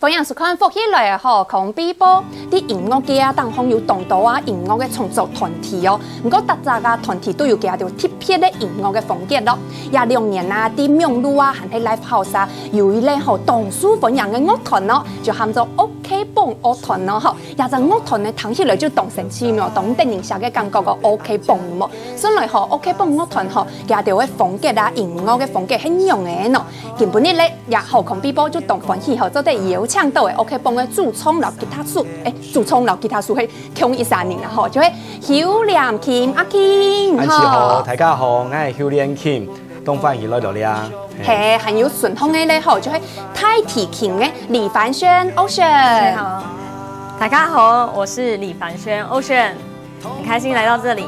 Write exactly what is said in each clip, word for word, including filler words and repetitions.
歡迎收看《福氣來了》好康飛播。在音樂界啊，當中有當多啊音樂个創作團體哦。毋過，逐隻个團體都有佢兜特別个音樂个風格咯。這兩年啊，在網路啊，還係live house啊，有一類吼當受歡迎个樂團哦，就喊做OK枋樂團哦吼。這隻樂團呢，聽起來就當神奇無，當得人惜个感覺个OK枋無。順來吼，OK枋樂團吼，佢兜个風格啊，音樂个風格係仰仔呢？今晡日咧， 也好康飛播就當歡喜吼，做得邀請到个OK枋个主唱摎吉他手，誒，主唱摎吉他手係共一儕人啦吼，就係邱連琴阿琴。恁仔好，大家好，𠊎係邱連琴，當歡喜來到這。係，還有順風个咧吼，就係大提琴个李凡軒Ocean。你好，大家好，我是李凡軒Ocean。 很開心來到這裡。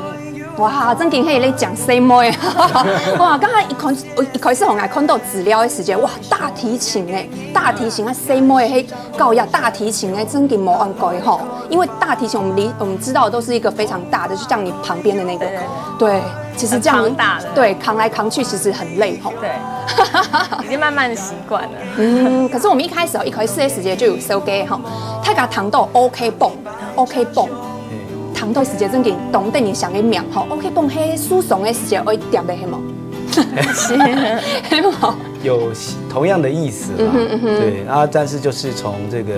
哇，正經係咧講細妹。哇，剛剛一開，我一開始吼，𠊎看到資料个時間，哇，大提琴誒，大提琴啊，細妹誒，搞呀，大提琴誒，正經無恁該吼。因為大提琴，我們理我們知道的都是一個非常大的，就像你旁邊的那個，對對對。對，其實這樣很龐大的。對，扛來扛去其實很累吼。對，已經慢慢的習慣了。嗯，可是我們一開始哦，一開始个時間就有紹介吼，大家聽到OK枋，OK枋，聽到時間正經當得人惜个名吼，OK枋係受傷个時間愛貼个係無？係無？有同樣的意思啦，嗯哼嗯哼对啊，但是就是从这个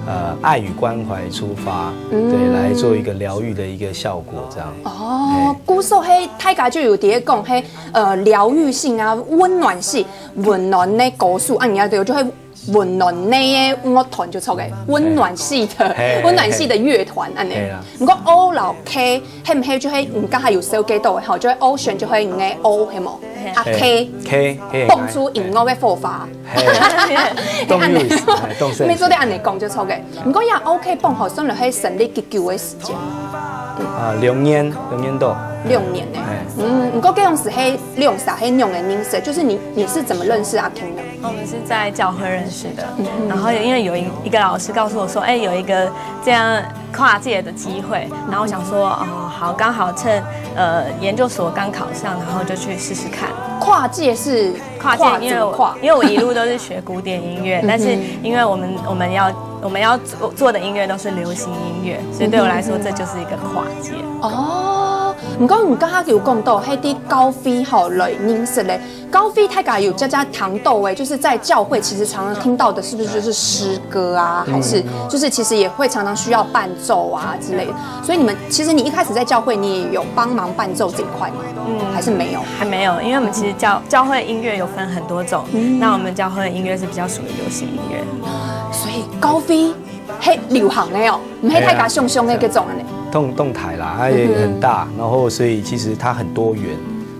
呃爱与关怀出发，嗯对，来做一个疗愈的一个效果，这样。哦，故所係大家就有在講係呃療愈性啊，溫暖系，溫暖个歌手，啊，人家就就係溫暖个樂團就著个，溫暖系的，嘿溫暖系的樂團恁呢嘿啦。毋過O摎K，係毋係就係你剛才有紹介到个吼，就係Ocean就係你个O係無？啊K， K，嘿，蹦出音樂个火花。嘿，动又是，哎，动身你做得恁呢講就著个。毋過也OK，蹦吼，算落去成立幾久个時間？啊，六年，六年多。六年呢。哎嗯，毋過該樣時係兩儕係仰仔認識，就是你你是怎麼認識阿King的？我們是在教會認識的，然後因為有一一個老師告訴我說，哎，有一個這樣跨界的機會，然後我想說，哦，好，剛好趁呃研究所剛考上，然後就去試試看。跨界是跨界，因為我怎麼跨？因為我一路都是學古典音樂，但是因為我們我們要我們要做做的音樂都是流行音樂，所以對我來說這就是一個跨界。哦，毋過你剛剛有講到，係在教會吼來認識嘞。教會大家有常常聽到誒，就是在教會其實常常聽到的，是不是就是詩歌啊，還是就是其實也會常常需要伴奏啊之類的。所以你們其實你一開始在教會你也有幫忙伴奏這一塊嗎？嗯，還是沒有？還沒有，因為我們其實教教會音樂有分很多種，那我們教會音樂是比較屬於流行音樂。所以教會係流行个哦，毋係大家想像个該種个呢。動動台啦，它也很大，然後所以其實它很多元，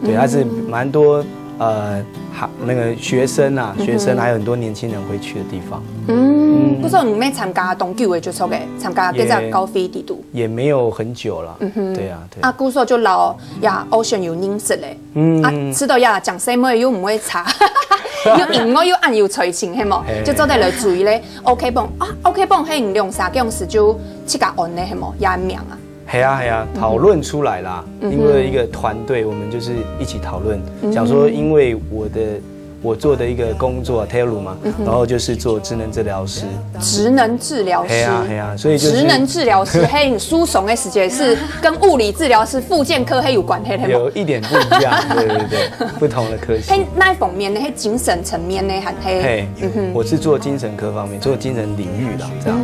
對，它是蠻多呃，還那個學生啊，學生還有很多年輕人會去的地方，嗯，不過你沒參加當久个就著个，參加這隻教會制度。也沒有很久了，對啊，對啊，故所就摎呀Ocean有認識嘞。嗯啊，知道呀，講細妹又毋會差，又音樂又恁有才情，係無？嘿就做得來注意咧。OK枋啊，OK枋係你兩儕該樣時就自家安个，係無？也名啊。係啊係啊，討論出來啦，因為一個團隊，我們就是一起討論，想說因為我的我做的一個工作 Taylor 嘛，然後就是做職能治療師，職能治療師。係啊係啊，所以就是職能治療師，嘿，你受傷个時間是跟物理治療師、復健科係有關係个嗎？有一點不一樣，對對對，不同的科系。嘿，哪一方面呢？係精神層面呢，還係？嘿，我是做精神科方面，做精神領域啦，這樣。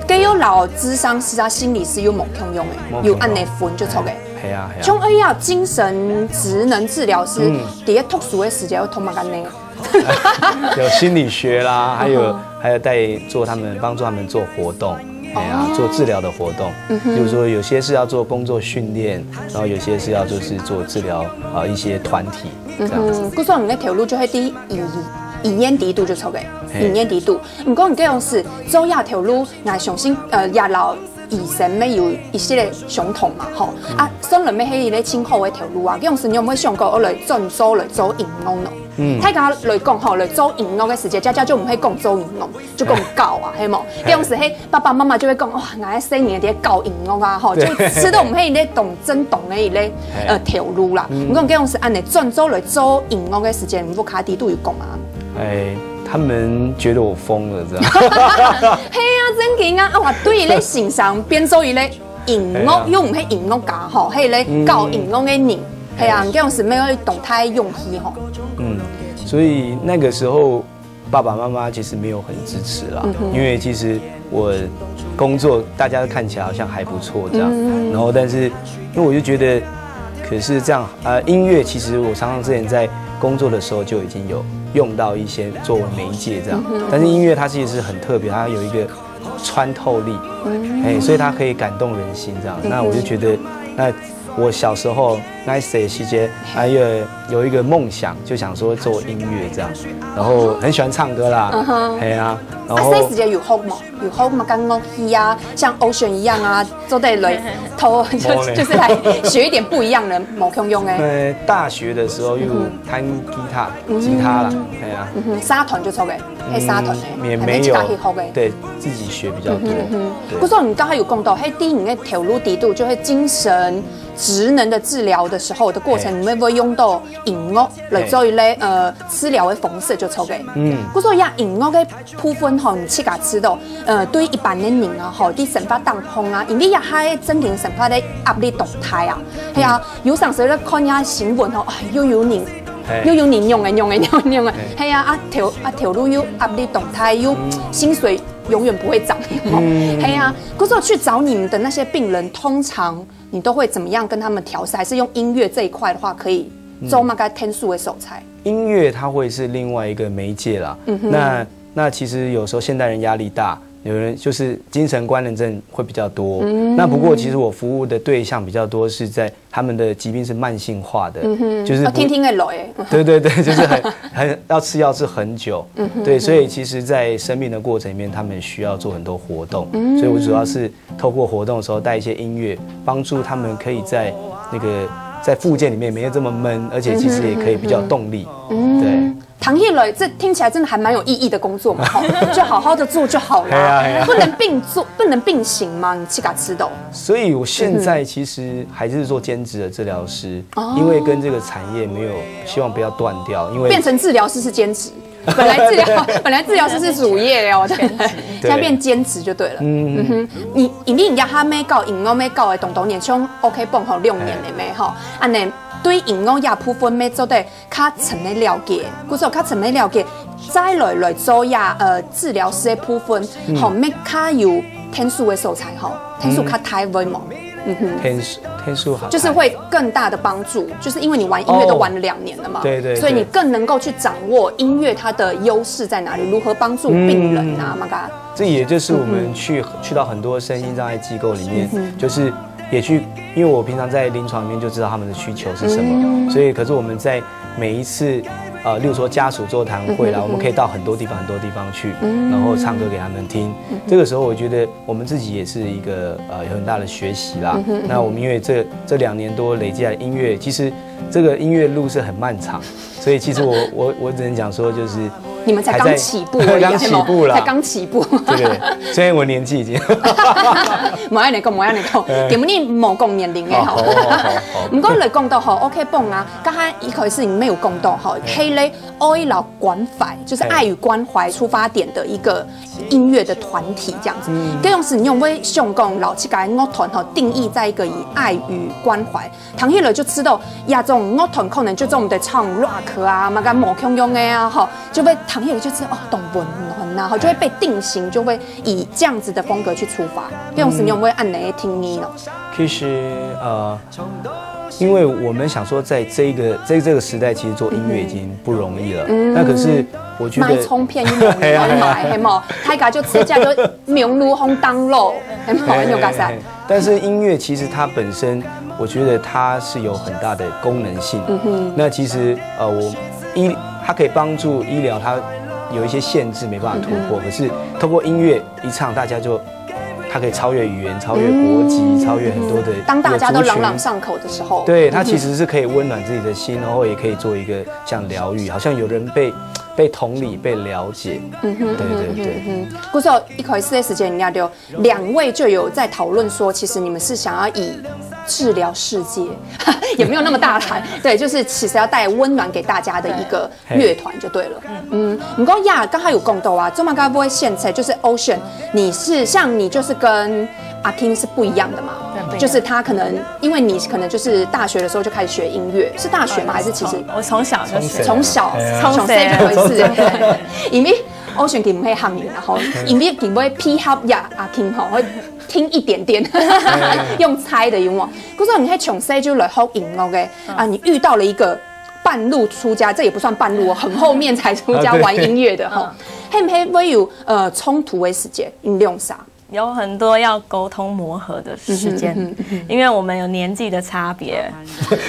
該又摎諮商師啊、心理師又無共樣个，無共樣有恁呢分就著个。係啊係啊，像哎呀，精神職能治療師，在讀書个時間要讀麼个呢？有心理學啦，還有還有在做他們幫助他們做活動，哎呀，做治療的活動，比如說有些是要做工作訓練，然後有些是要就是做治療啊一些團體這樣子。嗯，故所你个頭路就係在醫醫院底肚就著个，嘿醫院底肚。毋過你這樣子做這頭路，𠊎相信呃也摎醫生乜有一些个相同嘛，吼。啊，算來乜係一個盡好个頭路啊。這樣子你有無想過，我來轉做來做音樂呢？嗯大家來講吼，來做音樂个時間，家家就毋會講做音樂，就講教啊，係無？這樣子，嘿，爸爸媽媽就會講，哇，𠊎个細人在教音樂啊，吼，就知道毋係一個懂真懂个一個呃頭路啦。毋過這樣子恁呢轉做來做音樂个時間，你屋下底肚有講啊？哎，他们觉得我疯了，这样。係啊，正經啊，啊，我對佢个欣賞變做佢个音樂，哎呀又毋係音樂家吼，係咧搞音樂个人，係啊，你有時没有懂太用心吼。嗯，所以那个时候爸爸妈妈其实没有很支持啦，因为其实我工作大家看起来好像还不错这样，然后但是因为我就觉得，可是这样呃音乐其实我常常之前在工作的时候就已经有用到一些作为媒介这样，但是音乐它其实是很特别，它有一个穿透力，哎，所以它可以感动人心这样。那我就觉得，那我小时候那时期间，还有有一个梦想，就想说做音乐这样，然后很喜欢唱歌啦，哎呀，然后啊，細時節有學無？有學麼个樂器啊，像 Ocean 一樣啊，做得來偷，就就是来学一点不一样的，無共樣个。呃，大学的时候又弹吉他，吉他啦，哎呀，嗯哼，社團就做个，係社團个，也没有自家去學个。对自己学比较多。不过你刚刚有讲到，嘿，第一个投入底度就会精神职能的治疗的时候的过程，你们会用到音乐来做一类呃治疗的方式就做个。嗯，不过呀，音乐的部分吼，你自家知道，呃，对一般的人啊吼，在生活当中啊，因为也还正经生活的压力动态啊，系啊，有常时咧看呀新闻吼，哎，又有人。又有人用个用个用个用个，系啊，啊投啊投入又压力动态，又薪水永远不会涨，系啊。可是我去找你们的那些病人，通常你都会怎么样跟他们调试？还是用音乐这一块的话，可以做那个天数的素材？音乐它会是另外一个媒介啦。那那其实有时候现代人压力大，有人就是精神官能症会比较多。那不过其实我服务的对象比较多是在他们的疾病是慢性化的，就是天天个来，对对对，就是很很要吃药吃很久，对，所以其实，在生病的过程里面，他们需要做很多活动，所以我主要是透过活动的时候带一些音乐，帮助他们可以在那个在复健里面没有这么闷，而且其实也可以比较动力，对。谈起来，这听起来真的还蛮有意义的工作嘛，就好好的做就好了，不能并做，不能并行吗？你自家知道。所以我现在其实还是做兼职的治疗师，因为跟这个产业没有希望不要断掉，因为变成治疗师是兼职。本来治疗本来治疗师是主业哦，现在变兼职就对了。嗯哼，你你你也还没搞，音乐没搞的，懂懂年，像 OK 蹦吼六年了没吼，啊，那对音乐也部分没做得。 较深的了解，故所较深的了解，再来来做呀，呃，治疗师的部分，吼，乜较有天数的素材吼，天数较大会无？嗯哼，天数天数好，就是会更大的帮助，就是因为你玩音乐都玩了两年了嘛，对对，所以你更能够去掌握音乐它的优势在哪里，如何帮助病人啊，嘛个。这也就是我们去去到很多身心障碍机构里面，就是。 也去，因为我平常在临床里面就知道他们的需求是什么，所以可是我们在每一次，呃，例如说家属座谈会啦，我们可以到很多地方很多地方去，然后唱歌给他们听。这个时候，我觉得我们自己也是一个呃有很大的学习啦。那我们因为这这两年多累积来的音乐，其实这个音乐路是很漫长，所以其实我我我只能讲说，就是你们才刚起步而已，刚起步啦，才刚起步。对对，虽然我年纪已经，莫安尼讲，莫安尼讲，根本你无讲年龄的吼。好好好好。毋过来讲到吼，OK 蹦啊，刚刚一开始你没有讲到吼，黑雷爱老关怀，就是爱与关怀出发点的一个音乐的团体这样子。跟用是你有没有想讲老七个乐团吼，定义在一个以爱与关怀。 听起来就知道，呀，这种乐团可能就这种在唱 rock 啊，嘛个无共样的啊，吼，就会听起来就知道哦，懂温暖呐，吼，就会被定型，就会以这样子的风格去出发。这种事情有没有按哪听你呢？其实呃，因为我们想说，在这个在这个时代，其实做音乐已经不容易了。那可是我觉得，买唱片又没有买，嘿嘛，大家就自家就名路红当路，嘿嘛，用干啥？ 但是音乐其实它本身，我觉得它是有很大的功能性。嗯哼，那其实呃，我医它可以帮助医疗，它有一些限制没办法突破。可是透过音乐一唱，大家就它可以超越语言、超越国籍、超越很多的。当大家都朗朗上口的时候，对，它其实是可以温暖自己的心，然后也可以做一个像疗愈，好像有人被被同理、被了解。嗯哼，对对对。嗯哼，嗯哼。故所一开始的时间，人家就两位就有在讨论说，其实你们是想要以治疗世界，也没有那么大胆，对，就是其实要带温暖给大家的一个乐团就对了。嗯，你刚呀，刚才有讲到啊，这么该不会现在就是 Ocean，你是像你就是跟阿 King 是不一样的嘛？就是他可能因为你可能就是大学的时候就开始学音乐，是大学吗？还是其实我从小就学，从小从小就开始，因为 Ocean 佢毋係行人啊吼，因為佢會配合呀阿 King 吼，會聽一點點，用猜的有無？可是你係從細就來學音樂个啊，你遇到了一个半路出家，这也不算半路哦，很后面才出家玩音乐的吼，係毋係會有呃冲突的時節？你兩儕？有很多要沟通磨合的时间，因为我们有年纪的差别，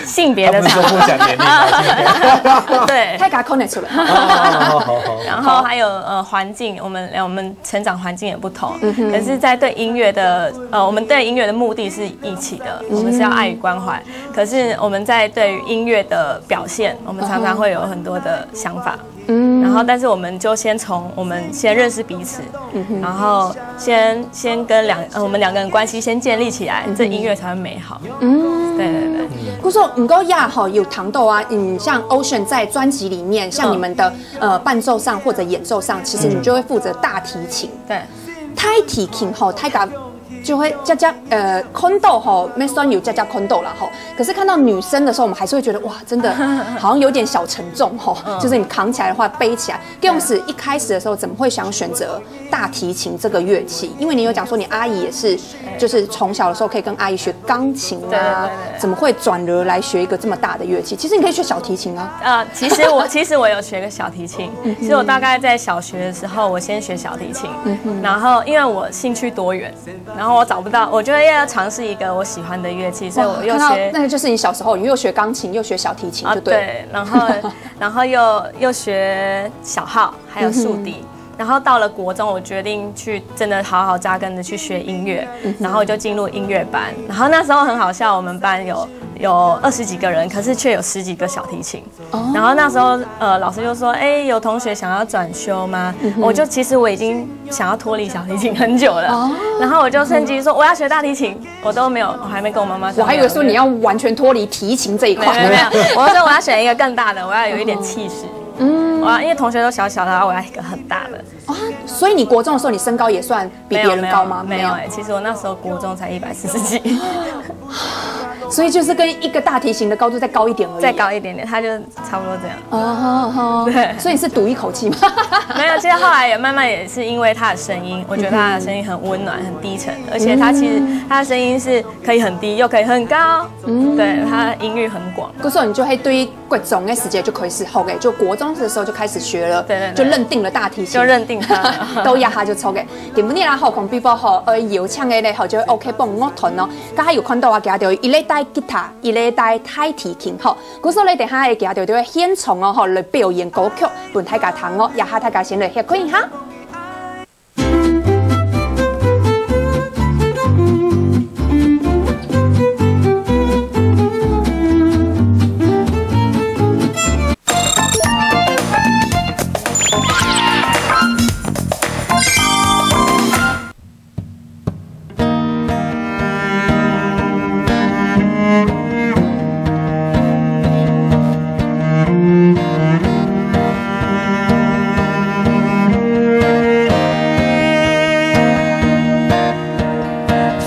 性别的差别，不想年龄，对，太敢 connect 出来。然后还有呃环境，我们我们成长环境也不同，可是在对音乐的呃，我们对音乐的目的是一起的，我们是要爱与关怀。可是我们在对于音乐的表现，我们常常会有很多的想法。嗯，然后但是我们就先从我们先认识彼此，然后先先跟两呃我们两个人关系先建立起来，这音乐才会美好。嗯，对对对。不过说，你刚呀吼有谈到啊，嗯，像 Ocean 在专辑里面，像你们的呃伴奏上或者演奏上，其实你就会负责大提琴。对，大提琴吼，大家就会家家呃看到吼，没算有家家看到啦吼。可是看到女生的时候，我们还是会觉得哇，真的好像有点小沉重吼，就是你扛起来的话，背起来。这样子一开始的时候，怎么会想要选择大提琴这个乐器？因为你有讲说你阿姨也是，就是从小的时候可以跟阿姨学钢琴啊，对对对对怎么会转而来学一个这么大的乐器？其实你可以学小提琴啊。呃，其实我其实我有学个小提琴，其实我大概在小学的时候，我先学小提琴，然后因为我兴趣多元，然后我找不到，我觉得要尝试一个我喜欢的乐器，所以我又看到学那个就是你小时候，你又学钢琴又学小提琴，啊，就对了。对，然后然后又又学小号，还有竖笛。然后到了国中，我决定去真的好好扎根的去学音乐，然后我就进入音乐班。然后那时候很好笑，我们班有有二十几个人，可是却有十几个小提琴。然后那时候呃，老师就说：“哎，有同学想要转修吗？”我就其实我已经想要脱离小提琴很久了，然后我就趁机说我要学大提琴，我都没有，我还没跟我妈妈商量。我还以为说你要完全脱离提琴这一块。没有没有没有，我说我要选一个更大的，我要有一点气势。嗯，我要因为同学都小小的，我要一个很大的。啊，所以你国中的时候，你身高也算比别人高吗？没有没有哎、其实我那时候国中才一百四十几，所以就是跟一个大提琴的高度再高一点而已。再高一点点，他就差不多这样。哦，哦，对所以你是赌一口气吗？没有，其实后来也慢慢也是因为他的声音，我觉得他的声音很温暖、很低沉，而且他其实他的声音是可以很低又可以很高，对，他音域很广。可是你就会对国中的时节就开始学个，就国中的时候就开始学了，对对对就认定了大提琴，就认定他了都压下就抽个。今晡日啦，好讲比较好，呃，邀请个咧，吼，就 OK 帮乐团哦。刚才有看到啊，佢就一个带吉他，一个带大提琴，吼。故所咧，等下个佢就会现场哦，吼，来表演歌曲，分大家听哦。压下大家先来歇睏一下。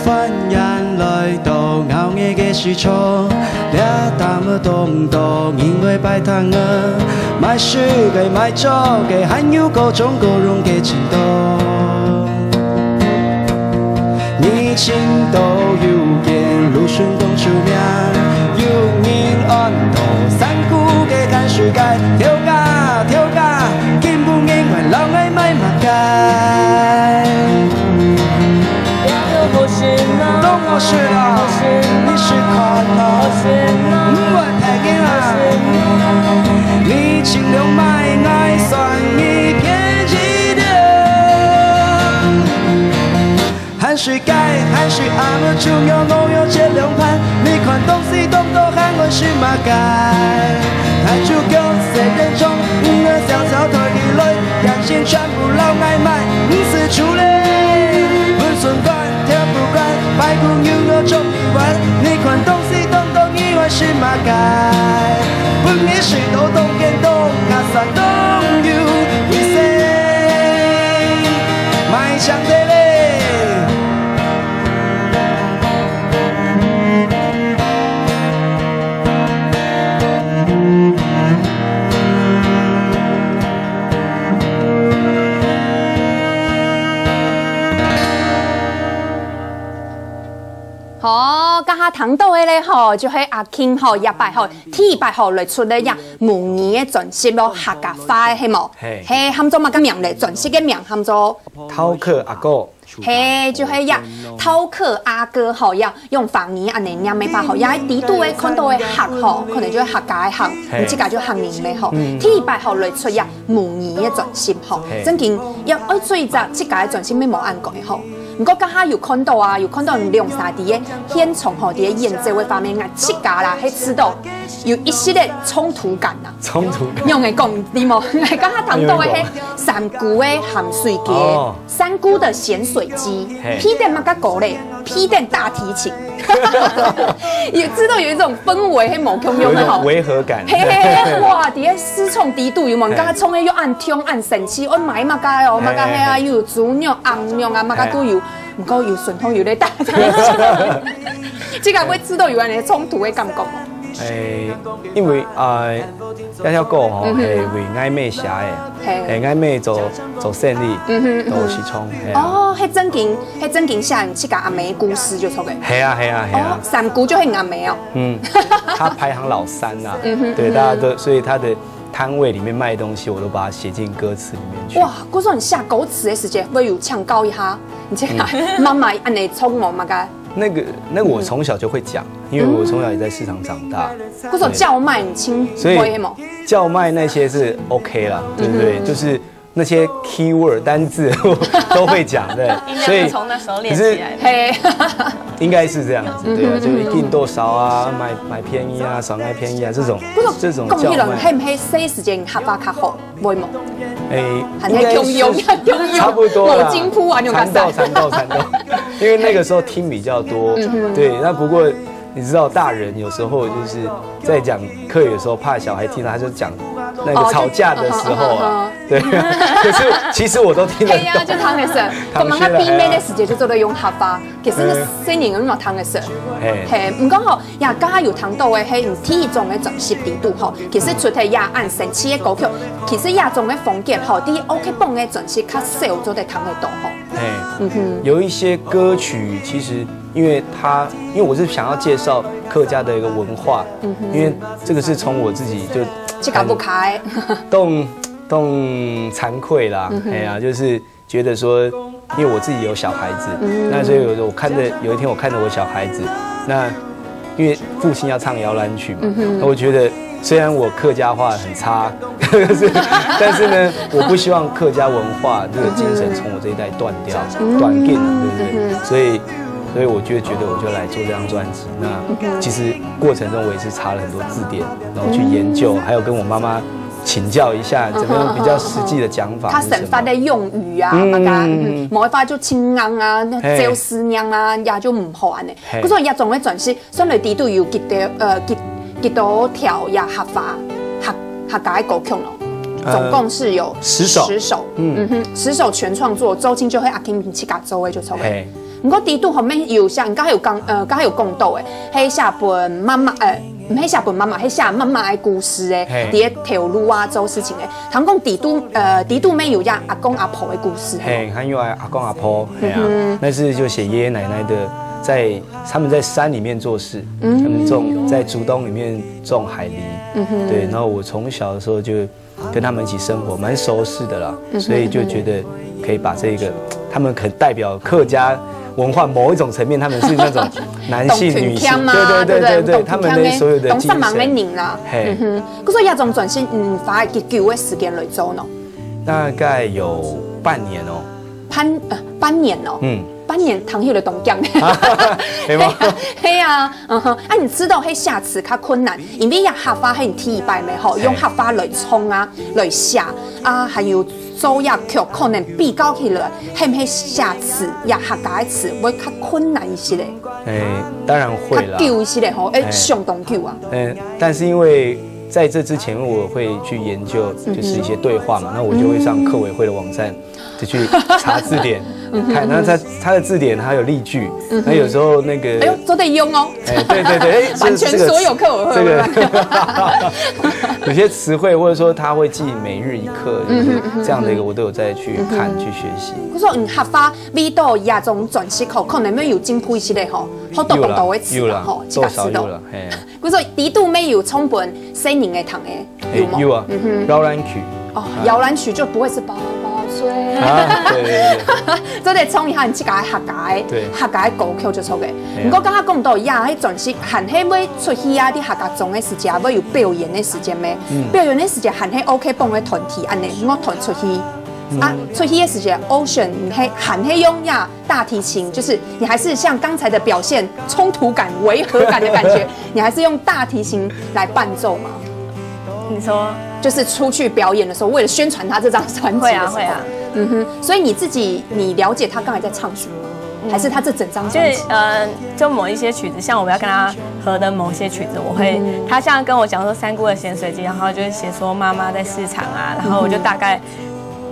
欢迎来到熬夜个市场，这搭么东东，因为摆摊个，卖水个、卖酒个，还有各种各样个程度。你请到有间路顺东出名，有人安到山谷个淡水街，跳啊跳啊，今晡日我老爱买马街。都好吃啊，你是看啊，我太给啊，你请了买，我算你便宜点。汗水盖，汗水阿姆就有我有这两盘，你看东西动都喊我是马街。还就叫谁人中，我小小腿里全部留𠊎買，毋使處理。分順款，跳不管，排骨牛肉中意玩，你看東西東東以外是麼个？分你食到東見東，阿三東有意思，買上得嘞。好，這下聽到个咧吼，就係阿King吼，這擺吼，第一擺吼來出了這母語个專輯咯，客家話个係無？係。係，喊做麼个名咧？專輯个名喊做？饕客阿哥。 係，就係這饕客阿哥吼，這用華語恁仔唸个話吼，這係底肚个看到个客吼，可能就係客家个客，係。毋係就客人个吼。嗯。第一擺吼來出這母語个專輯吼，係。正經愛愛做一隻自家个專輯乜無恁簡單吼。毋過這下有看到啊，有看到兩儕在該現場吼，在該演奏个方面啊，自家啦，係知道有一息个衝突感啊。衝突感。仰仔講，著無？𠊎這下聽到个係山姑个鹹水雞。哦。 山姑个鹹水雞，係。配等麼个歌咧？配等大提琴。也知道有一種氛圍，係無共樣个吼。有一種違和感。係係係，哇，在該試唱底肚有無？係。剛剛唱个又恁暢恁生趣，愛買麼个哦，麼个係啊，係。又有豬肉、鴨肉啊，麼个都有。係。毋過有順風有咧大提琴。這個會知道有恁仔衝突个感覺無？ 欸，因為，呃，這條歌吼，嗯哼。係為𠊎姆寫个，係。係，𠊎姆做，做生理，嗯哼，嗯哼。做市場，係啊。哦，係正經，係正經寫你自家阿姆个故事就著个。係啊，係啊，係啊。哦，三姑就係你阿姆哦。嗯，她排行老三啊，嗯哼，對，嗯哼。大家都，所以她的攤位裡面賣的東西，我都把它寫進歌詞裡面去。哇，故所你寫歌詞个時節，會有請教一下，你這个媽媽恁仔創無麼个？那個，那個我從小就會講，因為我從小也在市場長大。 故所叫賣你親所以會無？叫賣那些是OK啦，對不對？嗯哼。就是那些keyword單字我都會講，對。音量所以從那時候練起來的。可是嘿。應該是這樣子，對啊，嗯哼，就是一定多少啊，嗯哼。買，買便宜啊，少買便宜啊，這種，不過這種叫賣。講起來，係毋係細時節客話較好，會無？欸，還係共樣，應該是共樣，差不多啦。某金鋪啊，那種感覺。差不多，差不多，差不多。因為那個時候聽比較多，嗯哼。對，那不過 你知道大人有時候就是在講客語的時候，怕小孩聽到，他就講那個吵架的時候啊，哦，就，嗯哼，嗯哼。對，可是其實我都聽得懂。係啊，就聽得識。同學啦，講麼个秘密个時節就做得用客話，其實細人仔嘛聽得識。嘿。嘿，毋過吼，這下有聽到个係你第一張个專輯底肚吼，其實除忒這恁生趣个歌曲，其實這種个風格吼，在OK繃个專輯較少做得聽得到吼。嘿，嗯哼。有一些歌曲其實 因為他，因為我是想要介紹客家的一個文化，嗯哼。因為這個是從我自己就自家屋下个。當，當慚愧啦，嗯哼。哎呀，就是覺得說，因為我自己有小孩子，嗯。那所以我，我看著，有一天我看著我小孩子，那因為父親要唱搖籃曲嘛，嗯哼。那我覺得雖然我客家話很差，但是，但是呢，我不希望客家文化這個精神從我這一代斷掉，嗯。斷根，對不對？嗯哼。所以 所以我就覺得我就來做這張專輯。那其實過程中我也是查了很多字典，然後去研究，嗯。還有跟我媽媽請教一下，怎麼樣比較實際的講法是什麼。嗯哼，嗯哼。較生活个用語啊，嗯。麼个，嗯，無法就親人啊，嘿。招思念啊，也就毋好恁仔。嘿。故所這張个專輯，算來底肚有幾多，呃，幾，幾多條這客話，客，客家个歌曲咯？呃，總共是有十首。十首。嗯。嗯哼，十首全創作，周青就係阿King自家做个就著了。嘿。 毋過底肚後面有寫，你剛才有講，呃，剛才有講到个，係寫分媽媽，呃，毋係寫分媽媽，係寫媽媽个故事个，嘿。在該頭路啊，做事情个。聽講底肚，呃，底肚乜有寫阿公阿婆个故事，嘿，還有啊，阿公阿婆，嘿啊，嗯哼。那是就寫爺爺奶奶的，在，他們在山裡面做事，嗯。他們種，在竹東裡面種海梨，嗯哼。對，然後我從小的時候就 跟他們一起生活，蠻熟識的啦，嗯哼，所以就覺得可以把這個，他們可能代表客家文化某一種層面，他們是那種男性、女性，懂挺強嘛，對，對，對，對，對，對，他們的所有的精神。懂挺強个，懂煞猛个人啦。嘿。嗯哼，可是這張專輯，嗯，花幾久个時間來做呢？大概有半年哦。半，呃，半年哦。嗯。半年聽起來當遽。對嗎？係啊，嗯哼，啊，你知道係寫詞較困難， 因為這客話係你第一擺咩吼，嘿。用客話來唱啊，來寫啊，還有做這曲可能比較起來，係毋係寫詞，這客家个詞會較困難一息咧？哎，當然會啦。較久一息咧吼，哎，哎相當久啊。嗯，但是因为在这之前，我会去研究，就是一些对话嘛，那我就会上客委会的网站，就去查字典，看。那它它的字典还有例句，那有时候那个，哎呦，做得用哦。哎，对对对，哎，这完全所有客委会这个有些词汇，或者说他会记每日一课，就是这样的一个，我都有再去看去学习。我说，嗯，客話味道這種轉型吼，可能會有進步一息咧吼，好多有啦講到个詞有啦啦吼，，自家知道。多少有了，哎。我说，底肚尾有充分細人个糖个，哎有吗？有啊，搖篮曲哦，搖篮曲就不会是宝宝睡。啊，对对对对，做得唱一下你自家个客家个，对客家个歌曲就出个。啊毋过刚刚讲到呀，迄转型还係会出去啊，啲客家庄个时节，会有表演个时节咩？嗯表演个时节还係OK，帮个团体安尼，我团出去。嗯啊，出去个时节，Ocean，你还还係用呀大提琴，就是你还是像刚才的表现，冲突感、违和感的感觉，你还是用大提琴来伴奏吗？你说就是出去表演的时候，为了宣传他这张专辑的时候，会啊会啊，嗯哼，所以你自己你了解他刚才在唱什么吗？还是他这整张就专辑？是呃，就某一些曲子，像我要跟他合的某些曲子，我会他像跟我讲说三姑的咸水鸡，然后就会写说妈妈在市场啊，然后我就大概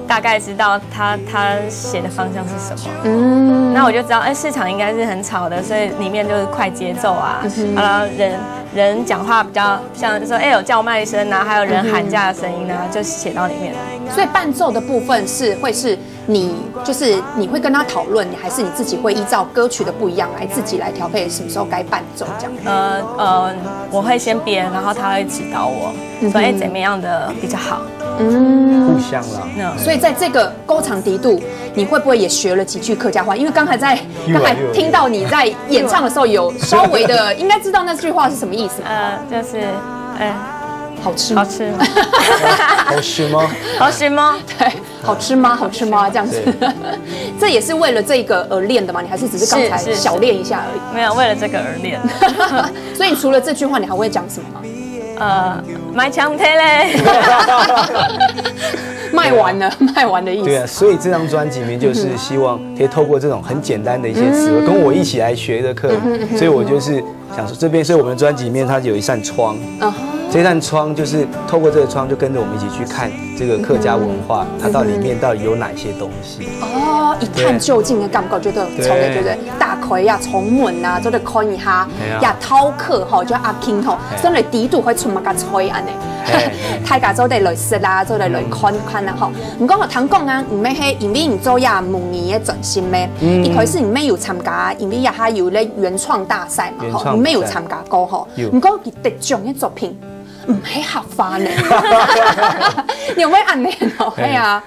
大概知道他他写的方向是什么，嗯，那我就知道，哎，市场应该是很吵的，所以里面就是快节奏啊，然后人人讲话比较像就说，哎，有叫卖声啊，还有人喊价的声音啊，就写到里面了。所以伴奏的部分是会是你就是你会跟他讨论，你还是你自己会依照歌曲的不一样来自己来调配什么时候该伴奏这样？呃呃，我会先编，然后他会指导我说，哎，怎么样的比较好？嗯，互相啦。那所以在这个歌唱底肚，你会不会也学了几句客家话？因为刚才在有啊刚才听到你在演唱的时候，有稍微的应该知道那句话是什么意思。呃，就是，哎，好吃吗好？吃吗？好吃吗？好吃吗？对，好吃吗？好吃吗？这样子，这也是为了这个而练的吗？你还是只是刚才是是小练一下而已？没有，为了这个而练。所以你除了这句话，你还会讲什么吗？呃，买强贴嘞。卖完了，卖完的意思。对啊，所以这张专辑里面就是希望可以透过这种很简单的一些词汇，跟我一起来学的课，所以我就是想说这边，所以我们专辑里面它有一扇窗，嗯哼这扇窗就是透过这个窗就跟着我们一起去看这个客家文化，它到里面到底有哪些东西。哦，一探究竟的感觉，觉得从来觉得打开呀，从门啊，做得看一下哎呀呀，饕客吼，就阿 King 吼，哎所以底肚会出么个菜安呢？哎大家做得来食啦，做得来看看啦吼。毋过我听讲啊，毋係因为你做呀母语的转型咩？嗯一开始你没有参加，因为呀还有咧原创大赛嘛吼，原创你没有参加过吼。有毋过佢得奖的作品，毋係客话呢。你有没有安呢？哦，哎呀，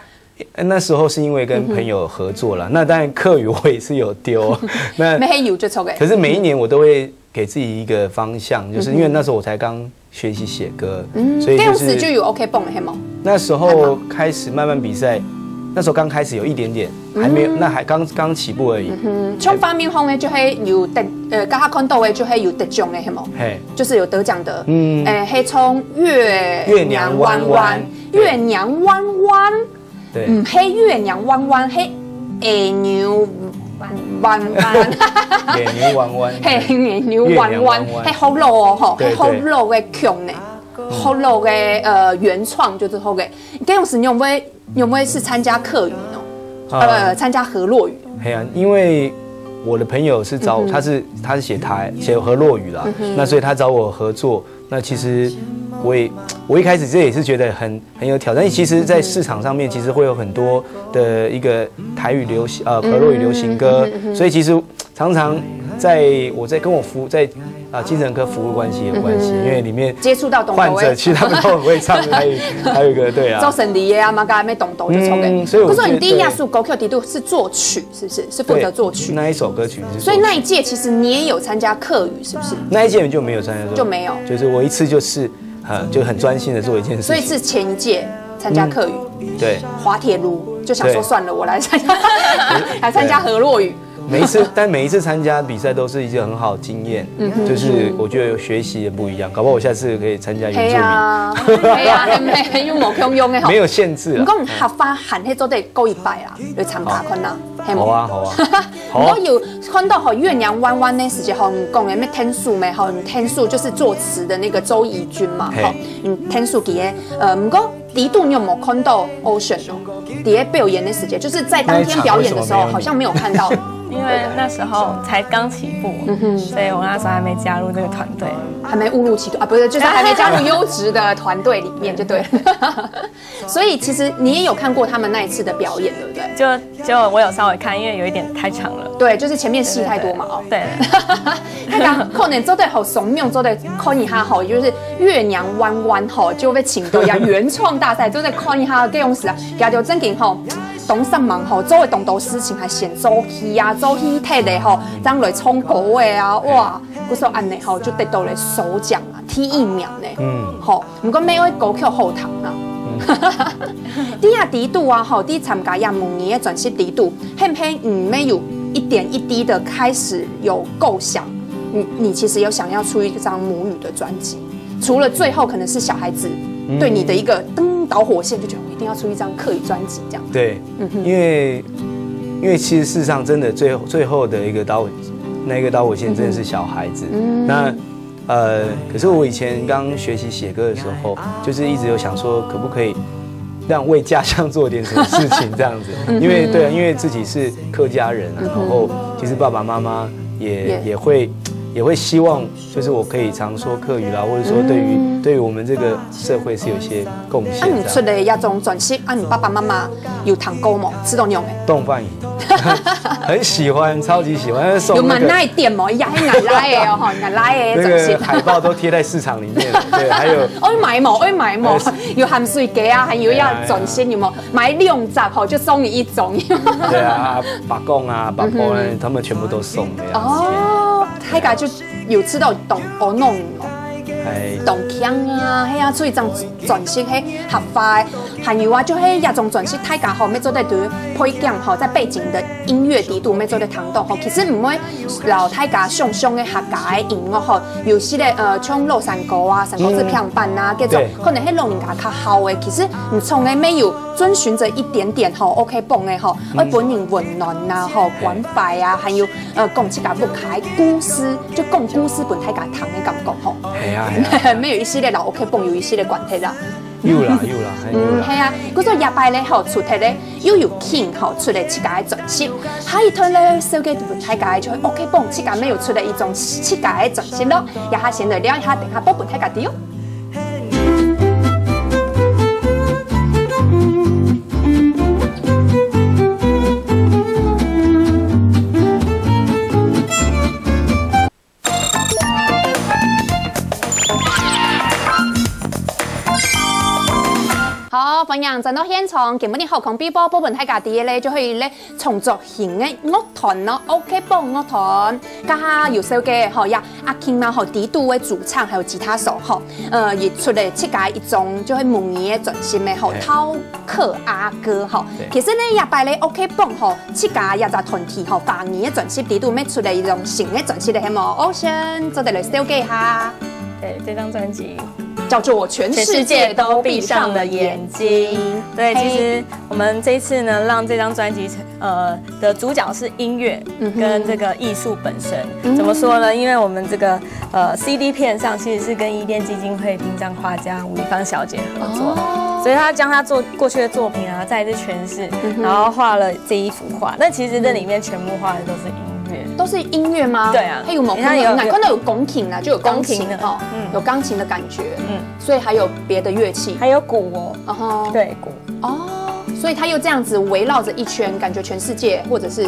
那时候是因为跟朋友合作了，那当然客语我也是有丢，那没有就错个。可是每一年我都会给自己一个方向，就是因为那时候我才刚学习写歌，所以这样就是子就有 OK 蹦了，系吗？那时候开始慢慢比赛，那时候刚开始有一点点，还没有，那还刚刚起步而已。嗯，像方明峰的就系有得，呃，刚刚看到的就系有得奖的，系吗？嘿，就是有得奖的，嗯诶，系从月月娘弯弯月娘弯弯，对，唔系月娘弯弯，系月娘弯弯，野牛弯弯，系月娘弯弯，月娘弯弯系好老哦，吼，对系好老的曲呢，好老的呃原创就是好个。这样是你有没有有没有是参加客语呢？啊呃，参加河洛语。嘿啊，因为我的朋友是找我，他是他是写台写河洛语啦，那所以他找我合作。那其实我也我一开始这也是觉得很很有挑战，因为其实，在市场上面其实会有很多的一个台语流行呃河洛语流行歌，所以其实常常在我在跟我服在啊、精神科服务关系有关系，因为里面接触到懂患者其实他们都很会唱台语台语歌，对啊做，生理的啊，嘛，个咩懂懂就错个。嗯所以我可是你觉得第一亚树狗 Q 底肚是作曲，是不是？是负责作曲。那一首歌曲是所以那一届其实你也有参加客语，是不是？那一届就没有参加作曲，就没有就是我一次就是呃就很专心的做一件事情，所以是前一届参加客语，对。滑铁卢就想说对算了，我来参加，来参加河洛语。每一次，但每一次参加比赛都是一个很好的经验，就是我觉得有学习的不一样，搞不好我下次可以参加原住民。係啊，係啊，係，係，又無共樣个吼。没有限制啊。毋過客話還係做得過一擺啊，來參加看啦，係無？好啊，好啊，好啊。毋過有看到吼，月娘彎彎个時節吼，你講个咩天使咩吼，你天使就是作詞的那個周怡君嘛，嘿。吼，你天使佢个，呃，毋過底肚你有沒有看到 Ocean 哦？底下表演的時間，就是在當天表演的時候，那一場為什麼沒有你？好像沒有看到。因為那時候才剛起步，嗯哼。所以我那時候還沒加入這個團隊。還沒誤入歧途啊，不是，就是還沒加入優質的團隊裡面就對了。所以其實你也有看過他們那一次的表演，對不對？就，就我有稍微看，因為有一點太長了。對，就是前面戲太多嘛，哦。對。那个可能做得好，上網做得看一下吼，就是月娘彎彎吼，就會請到呀原創大賽，做得看一下，這樣子啊，佢就正經吼，當煞猛吼，做會當多事情，還先做戲啊，做戲特的吼，這樣來唱歌的啊，哇，故所恁呢吼，就得到了首獎啊，第一名呢，嗯。吼，毋過每位歌曲好聽啊。你也底肚啊，吼，你參加呀母語的專輯底肚，係毋係你也有一點一滴的開始有構想，你，你其實有想要出一張母語的專輯？除了最後可能是小孩子對你的一个噔導火線，就覺得我一定要出一張客語專輯這樣。對，因為，因為其實事實上真的最後，最後的一個導火，那個導火線真的是小孩子。那，呃，可是我以前剛學習寫歌的時候，就是一直有想說，可不可以讓為家鄉做點什麼事情這樣子？因為，對啊，因為自己是客家人啊，然後其實爸爸媽媽也，也，也會，也會希望，就是我可以常說客語啦，或者說對於，對於我們這個社會是有一些貢獻啊，你出這樣。了這張專輯，啊，你爸爸媽媽有聽過無？知道你有沒？當歡迎，很喜歡，超級喜歡，送那個，有買那一點無？呀，係𠊎來的哦，吼，𠊎來的，那個海報都貼在市場裡面了，對，還有，愛買無？愛買無？有鹹水雞啊，還有要轉身有無？買兩隻吼，就送你一種。對啊，伯公啊，伯婆呢，他們全部都送的樣子。哦，大家就有知道當𠢕攏哦。哎。當慶啊，係啊，出一張專輯，係合法的。還有啊，就係這種專輯，大家吼，愛做得對背景吼，在背景的音樂底肚，愛做得聽到吼。其實毋會摎大家想像个客家个音樂吼，有些个，呃，像老山歌啊、山歌子拼盤啊，這種，對。可能係老人家較好个。其實你唱个愛有遵循著一點點吼，OK繃个吼，愛分人溫暖啊吼，關懷啊，還有，呃，講自家屋下个故事，就講故事分大家聽个感覺吼。係啊，係啊。愛有一些个摎OK繃有一些个關係啦。有啦，有啦，還有啦。嗯，係啊，故所這擺咧吼，除忒咧又有慶吼，出了自家个專輯，下一段咧，小弟分大家就OK繃自家也有出了一張自家个專輯咯。這下先來尞一下，等下播分大家知哦。好，歡迎轉到現場。今晡日好康必報，報分大家知个咧，就係咧創作型个樂團咯，OK繃樂團。這下有紹介吼，呀，阿King嘛吼，底肚个主唱，還有吉他手吼，呃，也出了自家一張就係母語个專輯个吼，嘿。饕客阿哥吼。對。其實呢，這擺咧OK繃吼， 自家這隻團體吼，華語个專輯底肚也出了一張新个專輯了，係無？哦，先做得來紹介一下。對，這張專輯叫做《全世界都閉上了眼睛》。對，嘿。其實我們這一次呢，讓這張專輯，呃，的主角是音樂，嗯哼。跟這個藝術本身。嗯。怎麼說呢？因為我們這個，呃，C D片上其實是跟伊甸基金會殯葬畫家吳宜芳小姐合作，哦。所以她將她做，過去的作品啊，再一次詮釋，嗯哼。然後畫了這一 幅畫，但其實這裡面全部畫的都是音樂。都是音樂嗎？對啊。還有無？你看有，有，看到有鋼琴啦，就有鋼琴，鋼琴的，哦，嗯。有鋼琴的感覺，嗯。所以還有別的樂器。還有鼓哦。嗯哼。對，鼓。哦，所以它又這樣子圍繞著一圈，感覺全世界或者是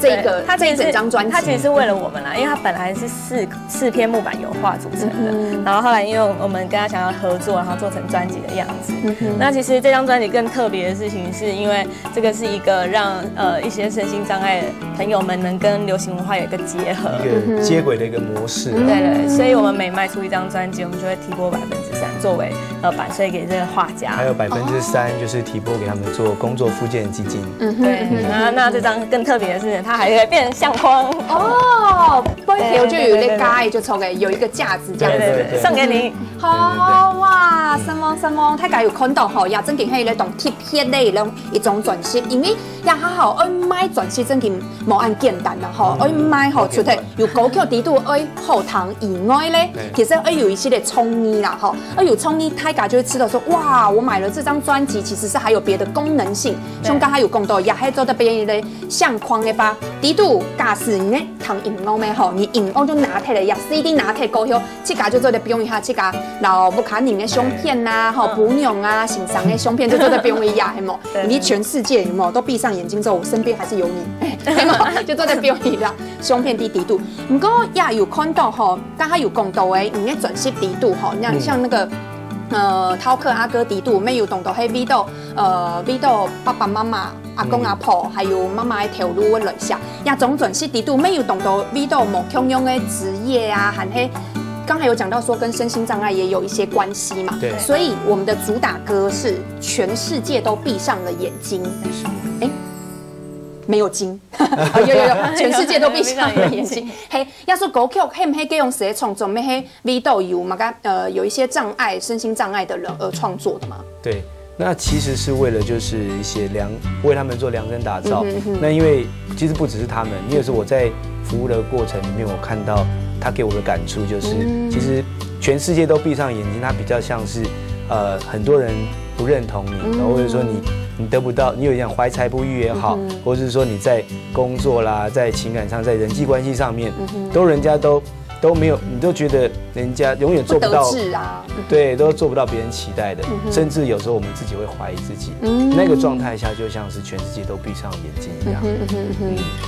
這個，對，它其實是，這一整張專輯。它其實是為了我們啦，因為它本來是四，四片木板油畫組成的，嗯哼。然後後來因為我們跟他想要合作，然後做成專輯的樣子。嗯哼。那其實這張專輯更特別的事情，是因為 這個是一個讓，呃，一些身心障礙的朋友們能跟流行文化有一個結合。一個接軌的一個模式啊。嗯哼。對，對，所以我們每賣出一張專輯，我們就會提撥百分之三的作为呃版税给这个画家。还有百分之三就是提拨给他们做工作复健基金。嗯哼，对，嗯哼。那那这张更特别的是，它还会变相框。哦，背后就有一个架，就错个，有一个架子这样子。对对对，送给你。好哇，三万三万，大家有看到吼，也正经係一種特別的一種一种专辑，因为也还好，爱买专辑正经无恁简单啦吼，嗯，爱买吼，除了有歌曲底肚爱好听以外咧，其实爱有一些的创意啦吼，爱有创意，大家就会知道说，哇，我买了这张专辑，其实是还有别的功能性。像刚才有讲到，也还做得变一个相框的吧，底肚假使你咧听音乐咩吼，你音乐就拿起来，也CD拿起来过后，自家就做得放一下自家老屋下人的相片呐，吼，鸨娘啊、先生的相片就做得放一下，系无？你全世界有没有都闭上眼睛之后，我身边还是有你，系无？就做得放一下。相片在底肚。毋過也有看到吼，剛才有講到誒，你个專輯底肚吼，像像那個呃，饕客阿哥底肚，乜有當多係為到呃為到爸爸媽媽、阿公阿婆，還有媽媽个頭路个來寫。這種專輯底肚，乜有當多為到無共樣个職業啊，還係剛才有講到說跟身心障礙也有一些關係嘛。對。所以我們的主打歌是全世界都閉上了眼睛。哎，没有睛。有有有，全世界都闭上了眼睛。嘿，要是歌曲，係毋係該用時創作，乜係為到有嘛个呃有一些障碍、身心障碍的人而創作的吗？对，那其实是为了就是一些量，为他们做量身打造。那因为其实不只是他们，因为是我在服务的过程里面，我看到他给我的感触就是，其实全世界都闭上眼睛，他比较像是呃很多人不认同你，然后或者说你你得不到，你有一点怀才不遇也好，或者是说你在工作啦，在情感上，在人际关系上面，都人家都都没有，你都觉得人家永远做不到，不得志啊，对，都做不到别人期待的，甚至有时候我们自己会怀疑自己。那个状态下，就像是全世界都闭上眼睛一样。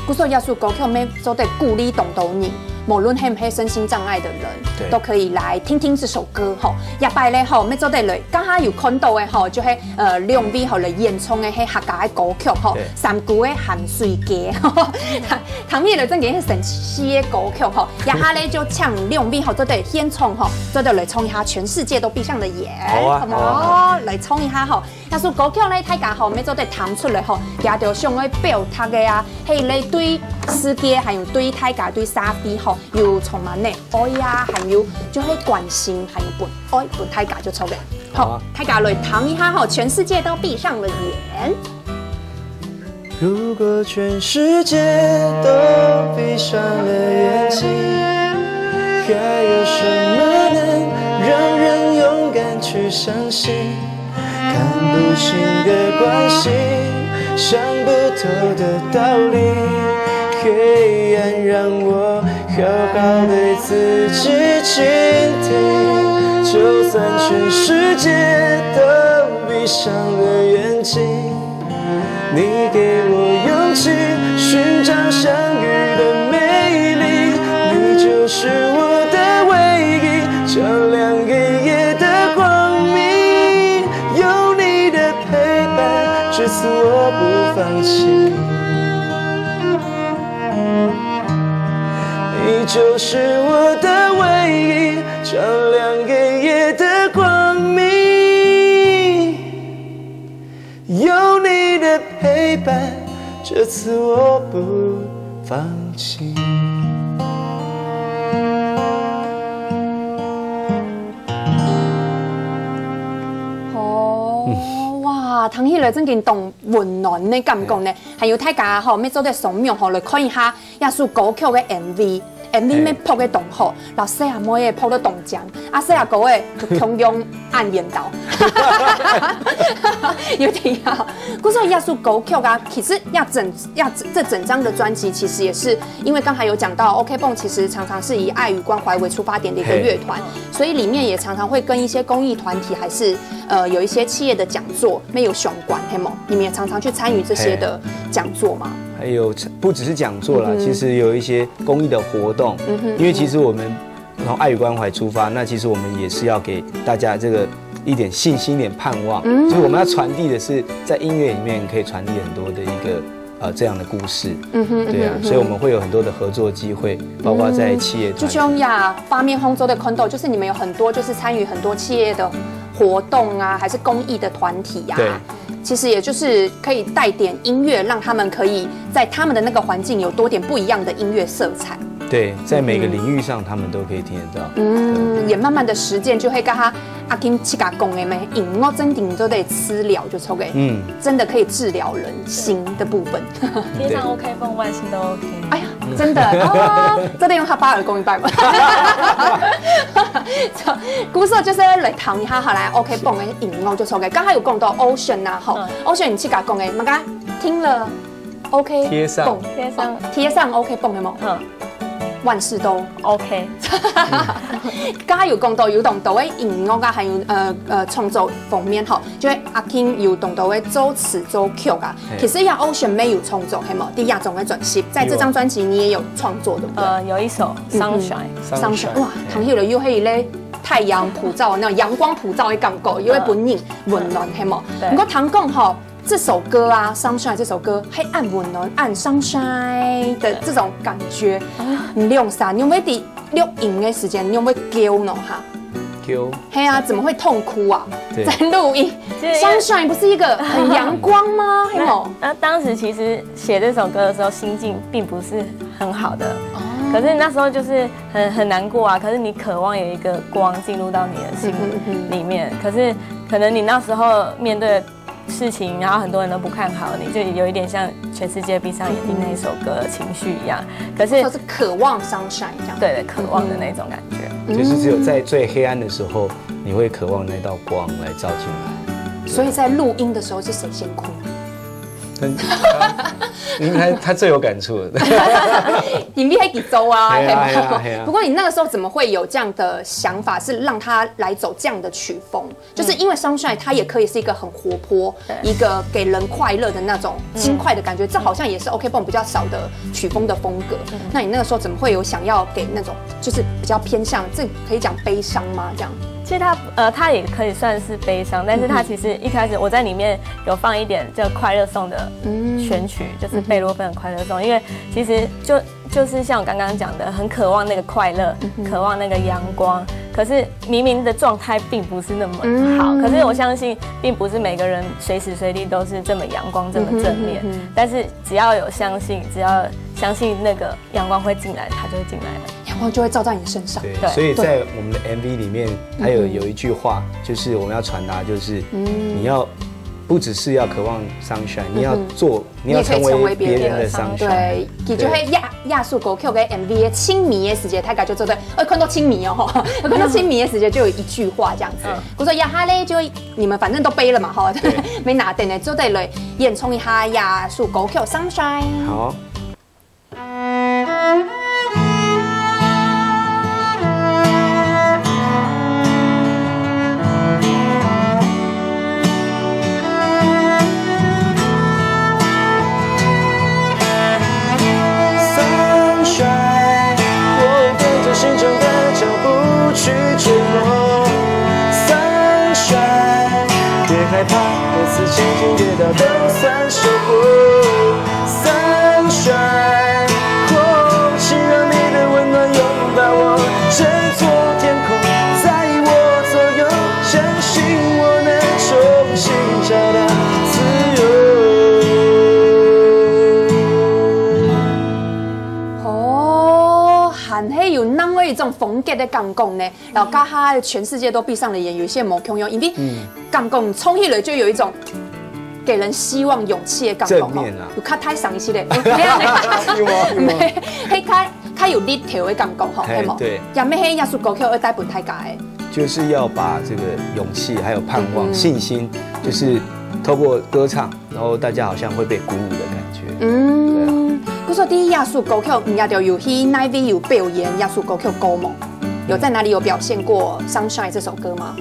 故所耶稣歌曲要做得鼓励懂懂你，无论係毋係身心障碍的人，对都可以来听听这首歌吼。下摆咧吼，要做得来，刚刚有看到的吼，就係呃两位吼来演唱的係客家的歌曲吼对，三姑的鹹水雞。 唐蜜來正經係神奇的歌曲吼，這下咧就請兩位吼做得獻唱吼，做得來唱一下《全世界都闭上的眼》，好啊好無？好啊來唱一下吼。這首歌曲咧，大家吼要做得聽出來吼，也就想愛表達个啊，係咧對世界，還有對大家、對社會吼，有充滿个愛啊，還有就係關心，還有分愛分大家就著个。好啊大家來聽一下吼，《全世界都閉上了眼》。 如果全世界都闭上了眼睛，还有什么能让人勇敢去相信？看不清的关系，想不透的道理，黑暗让我好好对自己倾听。就算全世界都闭上了眼睛， 你给我勇气，寻找相遇的美丽。你就是我的唯一，照亮黑夜的光明。有你的陪伴，至此我不放弃。你就是我的唯一，照亮黑夜的光明。 有你的陪伴，这次我不放弃。哦，哇，聽起來正經當溫暖个感覺呢。還有大家吼，要做得上網吼來看一下這首歌曲个MV。MV要拍个當好，然後細阿妹仔拍到當靚，啊細阿哥仔就共樣恁緣投。有聽啊？故所這首歌曲啊，其實這整這這整張的專輯，其實也是因為剛才有講到，OK Bung其實常常是以愛與關懷為出發點的一個樂團，所以裡面也常常會跟一些公益團體，還是呃有一些企業的講座，要有相關，係無？你們也常常去參與這些的講座嗎？还有不只是讲座啦，其实有一些公益的活动，因为其实我们从爱与关怀出发，那其实我们也是要给大家这个一点信心、一点盼望，就是我们要传递的是在音乐里面可以传递很多的一个呃这样的故事。嗯哼，对啊，嗯哼，所以我们会有很多的合作机会，包括在企业团体。就像呀，畫面上做得看到，就是你們有很多，就是參與很多企業的活動啊，還是公益的團體啊。對。其實也就是可以帶點音樂，讓他們可以在他們的那個環境有多點不一樣的音樂色彩。對，在每個領域上，他們都可以聽得到。嗯，也慢慢的實踐，就會跟他阿金自家講个咩，音樂真正做得治療，就錯个。嗯，真的可以治療人心的部分。貼上 OK 绷，萬事都 OK。哎呀，真的哦，真的用客話來講一擺嘛。故所就是來談一下，好來 OK 绷个音樂就錯个。剛才有講到 Ocean 啊，吼，Ocean 你自家講个，麼个聽了 OK 貼上 绷，貼上，貼上 OK 绷个無？嗯，萬事都 OK。剛才有講到有當多个音樂啊，還有呃呃創作方面吼，就係阿金有當多个作詞作曲啊。其實也 Ocean 沒有創作，係無？第二張个專輯，在這張專輯你也有創作，對不對？呃，有一首 Sunshine。 Sunshine，哇，聽起來又係一個太陽普照，那種陽光普照的感覺，又會分人溫暖，係無？對。不過聽講吼，這首歌啊，Sunshine 這首歌，還恁溫暖、恁 sunshine 的這種感覺。你兩儕，你有沒有在錄音的時間，你有沒有噭呢？哈？噭。係啊，怎麼會痛哭啊？對。在錄音，Sunshine 不是一個很陽光嗎？係無？那當時其實寫這首歌的時候，心境並不是很好的。哦。可是那時候就是很很難過啊。可是你渴望有一個光進入到你的心裡面，可是可能你那時候面對的事情，然後很多人都不看好你，就有一點像全世界閉上眼睛那一首歌的情緒一樣。可是就是渴望 sunshine 這樣。對，渴望的那種感覺。就是只有在最黑暗的時候，你會渴望那道光來照進來。所以在錄音的時候是誰先哭？但他，因為他他最有感觸了。因為他一直走啊，係啊，係啊，係啊。不過你那個時候怎麼會有這樣的想法，是讓他來走這樣的曲風？就是因為 Sunshine 它也可以是一個很活潑，一個給人快樂的那種輕快的感覺，這好像也是 OK 繃比較少的曲風的風格。那你那個時候怎麼會有想要給那種就是比較偏向，這可以講悲傷嗎？這樣？其實它呃，它也可以算是悲傷，但是它其實一開始我在裡面有放一點就快樂頌的選曲，就是貝多芬的快樂頌，因為其實就就是像我剛剛講的，很渴望那個快樂，渴望那個陽光，可是明明的狀態並不是那麼好。可是我相信，並不是每個人隨時隨地都是這麼陽光、這麼正面。但是只要有相信，只要相信那個陽光會進來，它就會進來的。陽光就會照在你身上。對，對。所以在我們的 M V 裡面，它有有一句話，就是我們要傳達，就是你要不只是要渴望 sunshine，你要做，你要成為別人的 sunshine。對，佢就係這這首歌曲个 M V个清明个時節，大家就做得，哎，看到清明哦，吼，看到清明个時節就有一句話這樣子。我說呀哈嘞，就你們反正都背了嘛，吼，沒拿等呢，做得來演唱一下這首歌曲 Sunshine。好。 Sunshine，我跟着心中的脚步去追梦。Sunshine，别害怕，每次轻轻跌倒都算收获。Sunshine，空气让你的温暖拥抱我，这座天空在我左右，相信我能重新找到自由。哦，還係有另外一種風格的感覺呢。然後，這下全世界都閉上了眼，有一些無共樣，因為感覺唱起來就有一種給人希望、勇氣的感覺吼。正面啊。有較大聲一些咧，有啊，有啊。係較較有力頭的感覺吼，嘿，係無？對。也乜係這首歌曲愛帶分大家的。就是要把這個勇氣還有盼望、信心，就是透過歌唱，然後大家好像會被鼓舞的感覺。嗯，故所第一這首歌曲，你也都有去哪位有表演這首歌曲過無？有在哪裡有表現過《Sunshine》這首歌嗎？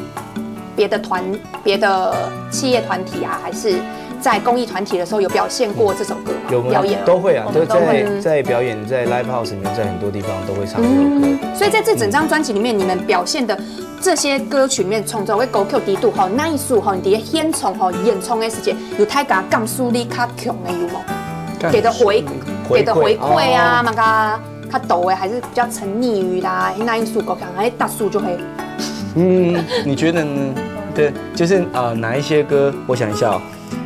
別的團、別的企業團體啊，還是在公益團體的時候有表現過這首歌嗎？有嗎？表演都會啊，都在在表演，在 live house 裡面，在很多地方都會唱這首歌。所以在這整張專輯裡面，你們表現的這些歌曲裡面創作的歌曲裡肚吼，哪一首吼，你在現場吼演唱的時節，有大家感受力較強的有無？给的回给的回馈啊，那个他抖哎，还是比较沉溺于啦，那一首歌，可能哎，大叔就会。嗯，你觉得呢？对，就是呃，哪一些歌？我想一下哦。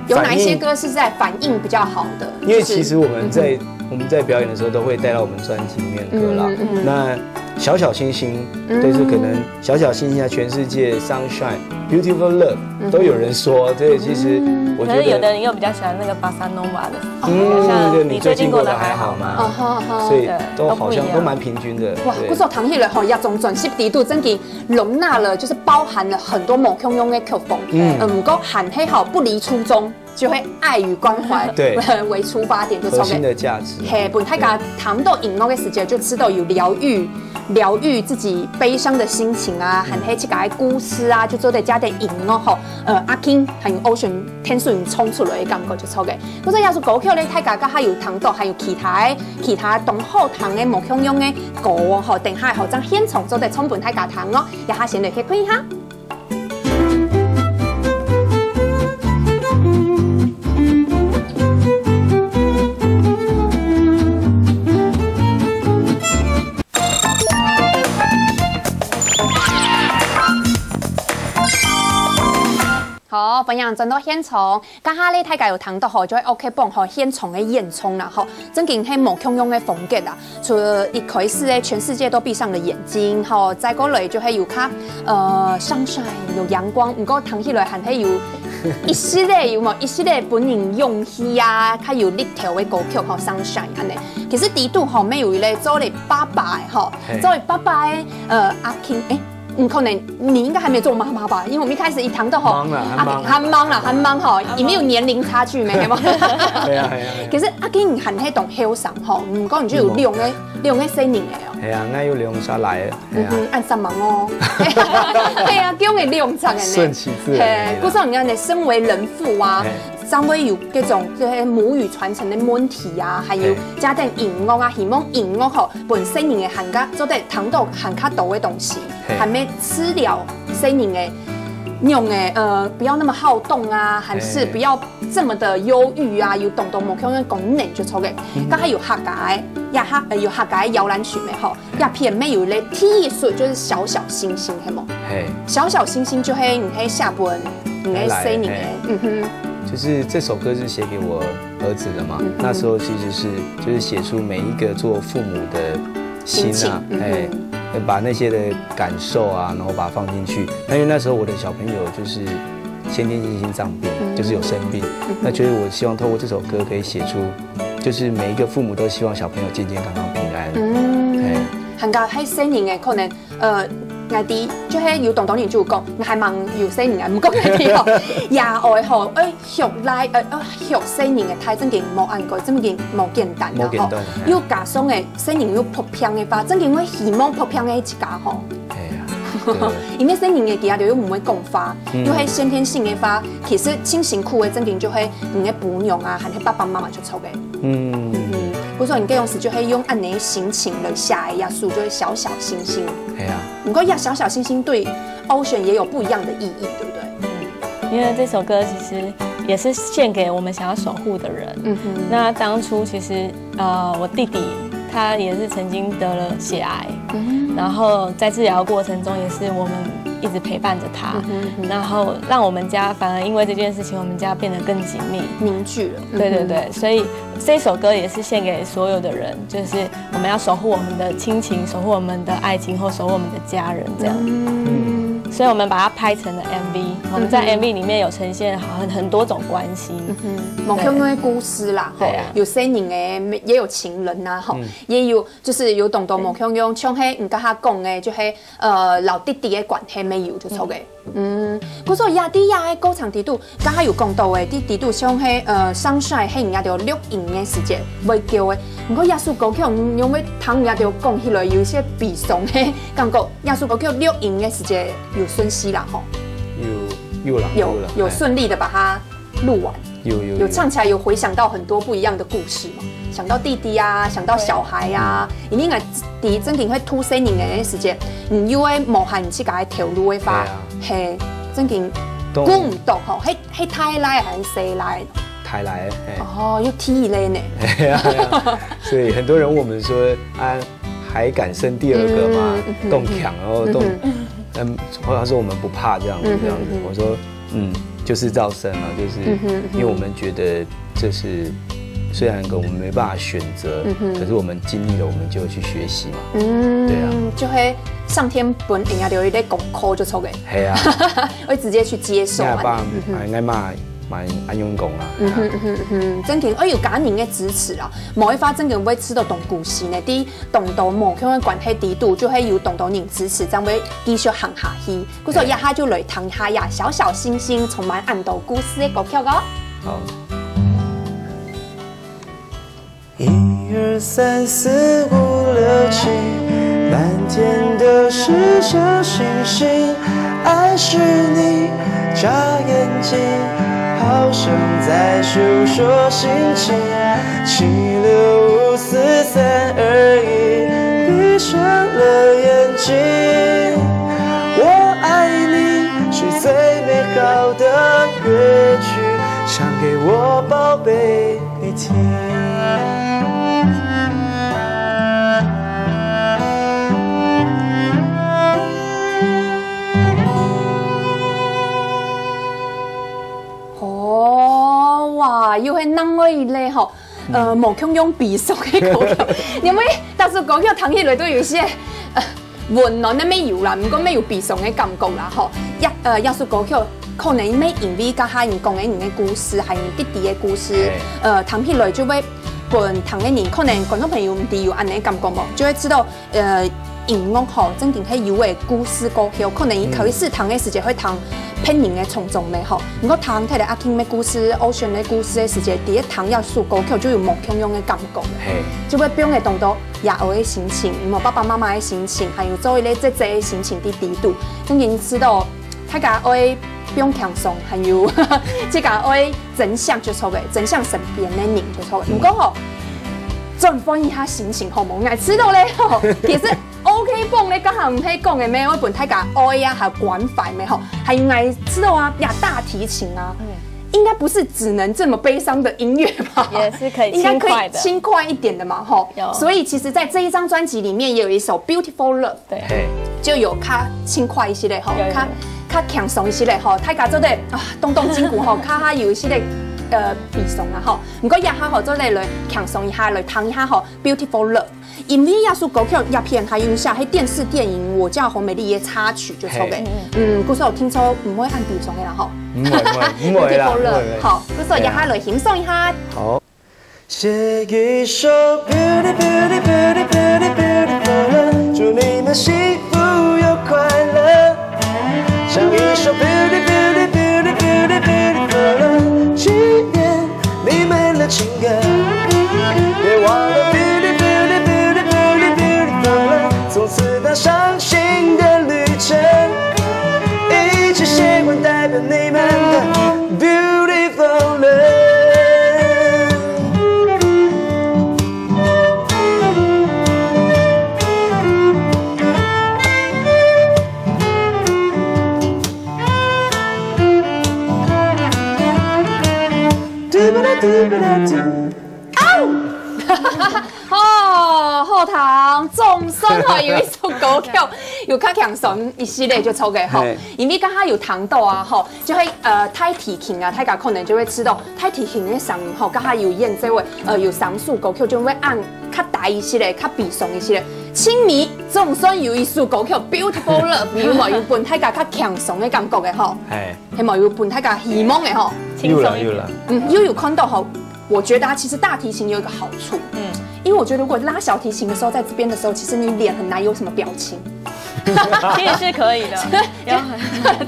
有哪一些歌是在反应比较好的？因为其实我们在我们在表演的时候都会带到我们专辑里面的歌啦。那小小星星，就是可能小小星星啊，全世界 Sunshine、Beautiful Love 都有人说，这其实我觉得可是有的人又比较喜欢那个 Bossa Nova 的，嗯，像你最近过得还好吗？所以都好像都蛮平均的。哇，不错，听起来吼，这张专辑里头真的容纳了，就是包含了很多不同样的曲风。嗯，不过还是吼不离初衷。 就会爱与关怀对为出发点，就核心的价值。嘿，本大家谈到音乐的时间，就知道有疗愈，疗愈自己悲伤的心情啊，还有自家的故事啊，就做得加点音乐吼。呃，阿金还有 Ocean 天顺冲出来的感觉就错个。不过这首歌曲咧，大家还有谈到，还有其他其他同好听的不同样的歌吼，等下好将现场做得唱分大家听哦，也下先来去看一下。 好，欢迎转到现场。刚刚咧，大家有听到吼，就係 OK 绷吼现场个演唱啦吼，真经係無共样个风格啦。除了一开始个全世界都闭上了眼睛吼，再过来就係有卡呃 sunshine 有阳光，不过听起来还係有一息个有无？一息个本人勇气啊，较有力头个歌曲吼 sunshine 安尼。其实底肚吼，没有一类做了爸爸的吼，做了爸爸的呃阿 King 哎。 嗯，可能你应该还没有做妈妈吧，因为我们一开始一谈到吼，忙啦，还忙，还忙啦，还忙吼，也没有年龄差距，没有吗？对啊，对啊。可是阿金还係当后生吼，嗯，讲你就有两个两个生人了哦。哎呀，那又两下来了，嗯哼，按上忙哦。对啊，叫你两场的呢。顺其自然。嘿，故所你看呢，身为人父啊，稍微有这种这些母语传承的问题啊，还有家庭音乐啊，希望音乐吼，本身你也涵盖做得谈到涵盖多的东西。 还没治疗生人的那种的呃，不要那么好动啊，还是不要这么的忧郁啊，有懂懂某方面功能就错个。刚才有客家的，呀哈，呃，有客家的摇篮曲没吼？呀片没有嘞，第一首就是小小星星，嘿么？嘿，小小星星就嘿，你嘿下本，你嘿生人的，嗯哼，就是这首歌是写给我儿子的嘛。那时候其实是就是写出每一个做父母的。 心啊，哎，把那些的感受啊，然后把它放进去。那因为那时候我的小朋友就是先天性心脏病，就是有生病，那所以我希望透过这首歌可以写出，就是每一个父母都希望小朋友健健康康、平安。嗯，哎，很高，还生人哎，可能呃，外地就系有当多人就讲，你还蛮有生人啊，唔讲外地吼，也爱吼，哎。 学来呃呃学生人个太正经无恁个，正经无简单啦吼。又加上个生人又拍片个话，正经会希望拍片个一家吼。哎呀，因为生人个其他就又毋会讲话，又系先天性个话，其实真辛苦个正经就系你个鸵娘啊，还系爸爸妈妈就错个。嗯嗯，我说你个用词就系用恁呢心情了下来耶稣就会小小星星。哎呀，不过呀，小小星星对 Ocean 也有不一样的意义，对不对？嗯，因为这首歌其实也是献给我们想要守护的人。嗯哼，那当初其实呃，我弟弟他也是曾经得了血癌，嗯、然后在治疗过程中也是我们一直陪伴着他，嗯、然后让我们家反而因为这件事情，我们家变得更紧密凝聚了。对对对，所以这首歌也是献给所有的人，就是 我们要守护我们的亲情，守护我们的爱情，或守护我们的家人，这样。嗯，所以我们把它拍成了 MV。我们在 MV 里面有呈现好很很多种关系。嗯，某种的故事啦，吼，有生人个，也有情人呐，吼，也有就是有懂懂某种用，像黑你刚刚讲个，就黑呃老弟弟个关系没有就错个。 嗯，故所也在个歌唱底肚，刚刚有讲到个，在底肚像个呃，上山个人家就录音个时节，会叫个。不过耶稣歌曲，因为听人家就讲起来有一些悲伤个感觉，耶稣歌曲录音个时节有顺序啦吼。有有啦，有啦，有顺利的把它录完。 有有有唱起来有回想到很多不一样的故事嘛，想到弟弟啊，想到小孩啊，一定啊，第一正经会突生人个时间，你又会无限自家个头路个话，嘿，正经顾唔到吼，嘿嘿，太来还是谁来？还来，哎，哦，又踢一类呢。哎呀，哎呀，所以很多人问我们说，啊，还敢生第二个吗？嗯，嗯哼，动强哦，动，嗯哼。嗯，或者他说我们不怕这样子，嗯哼，这样子。嗯哼。我说，嗯，就是照生啊，就是嗯哼，嗯哼。因为我们觉得这是，虽然我们没办法选择，嗯哼。可是我们经历了，我们就去学习嘛。嗯，对啊。就会上天本应该留一个功课就出个，嘿啊。会直接去接受嘛。我爸，嗯哼。哎，我妈蛮安用功啊。嗯哼，嗯哼，嗯哼，正经，哎，有家人的支持啦，某一发正经会吃到懂故事呢。第一，懂到某个关系底肚，就会有懂到人支持，这样会继续行下去。故所以，哎。一下就来听一下呀，小小星星充满暗斗故事的歌曲哦。好。一二三四五六七，满天都是小星星，爱是你眨眼睛，好像在诉说心情。七六五四三二一，闭上了眼睛，我爱你是最美好的乐曲，唱给我宝贝。 每天。哦，哇，又係另外一類吼，呃，無共樣悲傷个歌曲，因為但是歌曲聽起來都有一些，呃， 溫暖个乜有啦，毋過乜有悲傷个感覺啦吼。這，呃，這首歌曲可能乜因為該下人講个人个故事，還有弟弟个故事，嘿。呃，聽起來就會分聽个人，可能觀眾朋友毋知有恁呢感覺無？就會知道，呃，音樂吼，正經係有个故事歌曲，可能一開始聽个時節會聽別人个創作个吼，毋過聽忒了阿King个故事、Ocean个故事个時節，第一聽這首歌曲就有無共樣个感覺。 嘿。就會放會當多爺哀个心情，無爸爸媽媽个心情，還有做一個姐姐个心情在裡肚。正經知道大家愛放輕鬆，還有自家愛珍惜就著个，珍惜身邊个人就著个。嗯。毋過吼，轉換一下心情好無？𠊎知道咧吼，其實 OK繃咧，剛好毋係講个咩，愛分大家愛啊，還有關懷咩吼，還有𠊎知道啊，呀，大提琴啊，嗯。應該不是只能這麼悲傷的音樂吧？也是可以輕快的。應該可以輕快一點的嘛，吼。有。所以其實在這一張專輯裡面也有一首《Beautiful Love》，對。嘿。就有較輕快一息仔吼，有，有，有。較，較輕鬆一息仔吼，大家做得啊，動動筋骨吼，較較有一息仔，呃，悲傷啊吼。毋過這下吼，做得來輕鬆一下，來聽一下吼，《Beautiful Love》。 因為這首歌曲這片還有寫係電視電影《我叫紅美麗》个插曲就著个。嘿。嗯，故所聽說毋會恁悲傷个啦吼。毋會，毋會，毋會啦，Beautiful Love，毋會，毋會。好，故所這下來欣賞一下。嘿。好。寫一首 beauty beauty beauty beauty beautiful love，祝你們幸福又快樂。唱一首 beauty beauty beauty beauty beautiful love，紀念 你們的情歌。別忘了 beauty beauty beauty beauty beautiful love，從此那傷心的旅程，一起寫完代表你們的 beautiful love。嘟吧啦嘟吧啦嘟。 哦，好聽，總算吼有一首歌曲，有較輕鬆一息仔就著个吼。嘿。因為剛剛有談到啊，吼，就會，呃，大提琴啊，大家可能就會知道，大提琴个聲音吼，剛剛有演奏个，呃，有三首歌曲就會恁較低一息仔，較悲傷一息仔。青迷總算有一首歌曲《Beautiful Love》，有無？有分大家較輕鬆个感覺个吼。嘿。 係無？有分大家希望个吼。有啦，有啦。嗯，又有看到吼，我覺得啊，其實大提琴有一個好處，嗯。因為我覺得如果拉小提琴的時候，在這邊的時候，其實你臉很難有什麼表情。其實是可以的。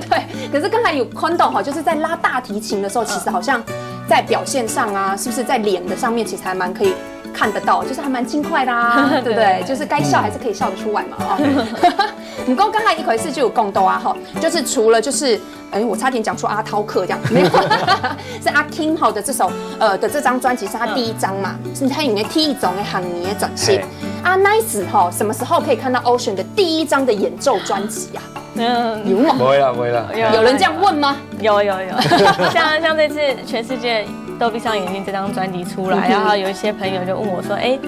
對，可是剛才有看到吼，就是在拉大提琴的時候，其實好像在表現上啊，是不是在臉的上面，其實還蠻可以看得到，就是還蠻輕快的啊，對不對？就是該笑還是可以笑得出來嘛，哦。不過剛才一開始就有講到啊，吼，就是除了就是 哎，我差點講出阿饕客這樣，沒有，是阿King吼的這首，呃，的這張專輯是他第一張嘛，是他裡面第一張的行業的專輯。嘿。啊，那時候什麼時候可以看到Ocean的第一張的演奏專輯啊？嗯。有嗎？不會啦，不會啦。有。有人這樣問嗎？有，有，有。像，像這次全世界都闭上眼睛》这张专辑出来，然后有一些朋友就问我说：“哎，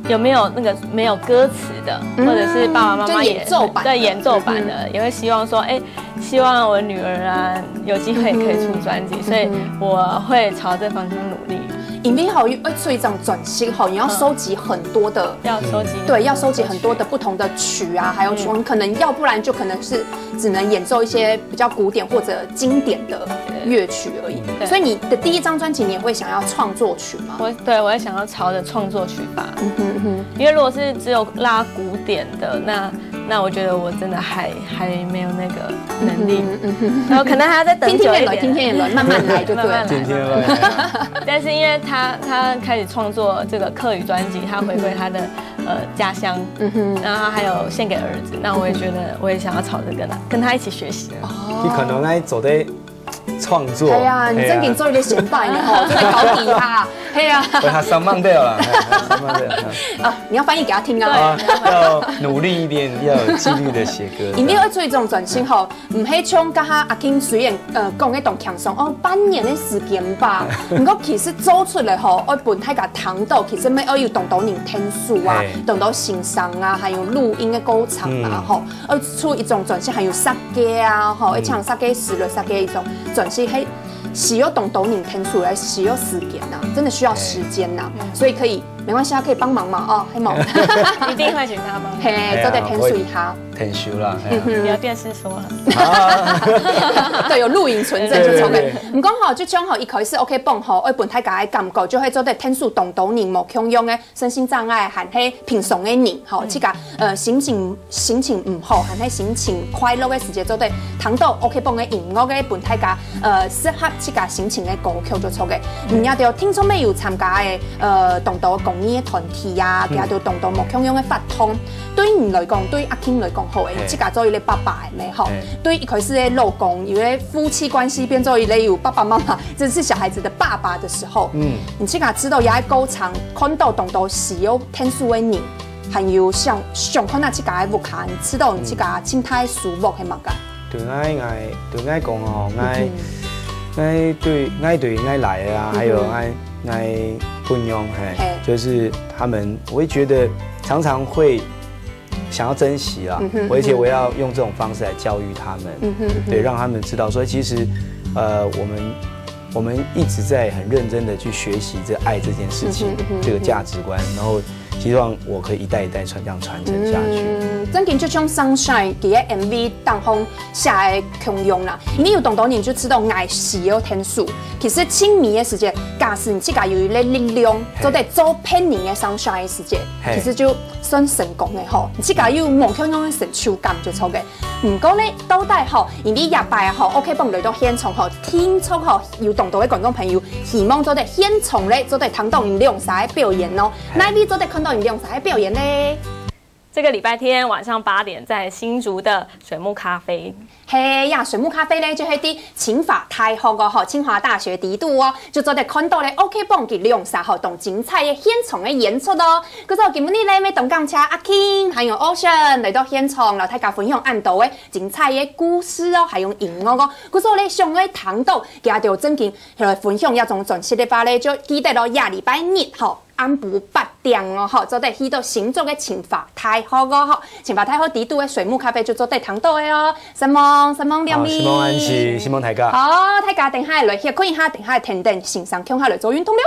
有没有那个没有歌词的，或者是爸爸妈妈也就演奏版的对演奏版的，也会希望说，哎，希望我女儿啊有机会可以出专辑，所以我会朝这方向努力。因為吼，要出一張專輯吼，你要收集很多的，要收集对，要收集很多的不同的曲啊，还有曲风，可能要不然就可能是只能演奏一些比较古典或者经典的乐曲而已。对所以你的第一张专辑，你也会想要创作曲吗？我对我也想要朝着创作曲发，因为如果是只有拉古典的，那那我觉得我真的还还没有那个能力，然后可能还要再等听听也来，久一点。听听也来，慢慢来就对了慢慢来。天天来。但是因为他他开始创作这个客语专辑，他回归他的呃家乡，然后还有献给儿子，那我也觉得我也想要朝着跟他跟他一起学习。你可能在做的创作。哎呀，你正经做一个显摆呢吼，做个高低哈，嘿呀。对啊，上班对了啦，哎上班对了。啊，你要翻译给他听啊。啊，要努力一点，要有纪律的写歌。一定要做一种转型吼，毋係像剛剛阿King虽然呃讲个當輕鬆哦，半年的時間吧，不過其實做出來吼，愛分大家聽到，其實乜愛有當多人聽書啊嘿，當多欣賞啊，還有錄音的過程啊，嗯吼，愛出一種轉型，還有設計啊，吼，愛請設計師來設計一種轉型，係需要當多人聽書，來需要時間呐，真的需要時間呐，所以可以没關係啊，可以幫忙嘛，哦，黑毛，一定會請他幫忙。嘿，做得聽書一下。很熟啦，哎呀不要电视说了。对，有錄影存證就聰明對對。毋過吼，就像吼，一開始OK幫吼，愛分大家个感覺，就會做得聽書當多人無共樣个身心障礙，還係平常个人吼，自家呃心情心情毋好，還係心情快樂个時節，做得聽到OK幫个音樂个，分大家呃適合自家心情个歌曲就著个。嗯，也對，聽說乜有參加个呃當多公益个團體啊，也對當多無共樣个活動。對你來講，對阿King來講好誒，嘿自家做一個爸爸个咩吼嘿，對一開始个老公，因為夫妻關係變做一個有爸爸媽媽，這是小孩子的爸爸的時候，嗯，你自家知道也在高場看到當多需要天數个人，還有想想看到自家个屋下，你知道你自家心態舒服係麼个？對，𠊎𠊎對𠊎講哦，𠊎𠊎對𠊎對𠊎來的啊，還有𠊎𠊎朋友，嘿嘿，就是他們，我會覺得常常會想要珍惜啊，而且我要用這種方式來教育他們，對，讓他們知道說，其實呃，我們我們一直在很認真的去學習這愛這件事情，這個價值觀，然後希望我可以一代一代傳這樣傳承下去。嗯，正經就像Sunshine佢个MV當中寫个共樣啦，因為有當多人就知道愛需要天數，其實盡尾个時節，假使你自家有一個力量，做得做別人个Sunshine个時節，嘿其實就算成功个吼，你自家有無共樣个成就感就著个。毋過呢，到底吼，因為這擺吼，OK幫來到現場吼，聽說吼，有當多个觀眾朋友希望做得現場咧，做得聽到你兩儕个表演哦。哪位做得看到你兩儕个表演呢？这个礼拜天晚上八点，在新竹的水木咖啡。嘿呀，水木咖啡咧，就係在清華大學个吼，清華大學底肚哦，就做得看到咧，OK幫佢兩儕吼，當精彩个現場个演出哦。故所今日咧，愛當感謝阿King還有Ocean來到現場，摎大家分享恁多个精彩个故事哦，還有音樂哦。故所咧，想愛聽到佢兜正經來分享這種專輯个話咧，就記得咯，這禮拜日吼，暗晡八點哦，吼，做得去到新竹个清華大學哦，吼，清華大學底肚个水木咖啡就做得聽到个哦。承蒙，承蒙兩位。好，承蒙安琪，承蒙大家。好，大家等下來歇睏一下，等下天天欣賞，共下來做運動了。